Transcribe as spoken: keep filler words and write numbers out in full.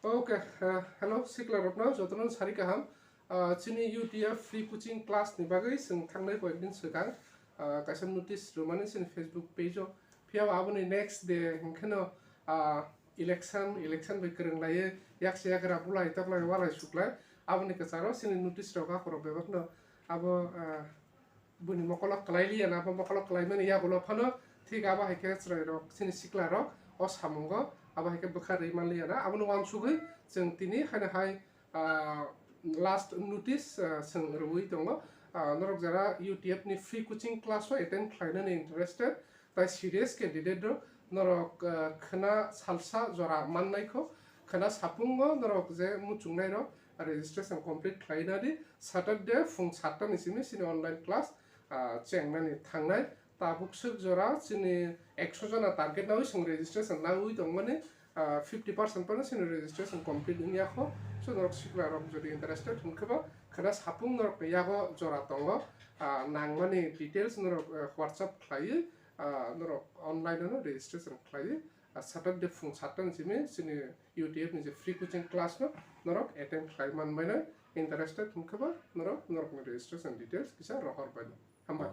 Okay, uh, hello sikla rokno jotono sari kaham. Uh, chini U T F free coaching class ni bagwi chwng thangnai koyekdin swkang uh, kaisa notice rwmani chini Facebook page o. Phiya aboni next day hwnkhe no uh, election election bai kwrwng laiwi yaksa yakra bulai toklai walai suklai aboni kwcharo chini notice rok akhoro bebakno abo uh, buini mokolo kwlai liya na, abo mokolo kwlaimani yagulo phano thik abo hai khe chwrairok chini siklarok o samungo abo hai khe bwkha rwi man liya na, abono uansugwi chwng tini haino hai ah, last notice ah, chwng rwui tongo. Ah, norok jara U T F ni free coaching class o attend khlainani interested, tai serious candidate rok norok ah, khwna salsa jora mannaikho, khwna sapungo norok je muchungnairok registration complete khlaina di. Saturday phung satta ni simi chini online class ah, chengnani thangnai. Tabuk swk jora chini ekso jona target nawi chwng registration nawi tongmani, ah, fifty percent phano chini registration complete wngya kho. So norok sikla rok jodi interested hwnkhe ba khwna sapung norok ni yago jora tongo. Ah, nangmani details norok ah, WhatsApp khlaiwi ah, norok online no registration khlaiwi ah, Saturday phung satta ni simi chini U T F ni je free coaching class no norok attend khlai man baino interested hwnkhe ba norok norok ni registration details kisa rohor baino. Hambai.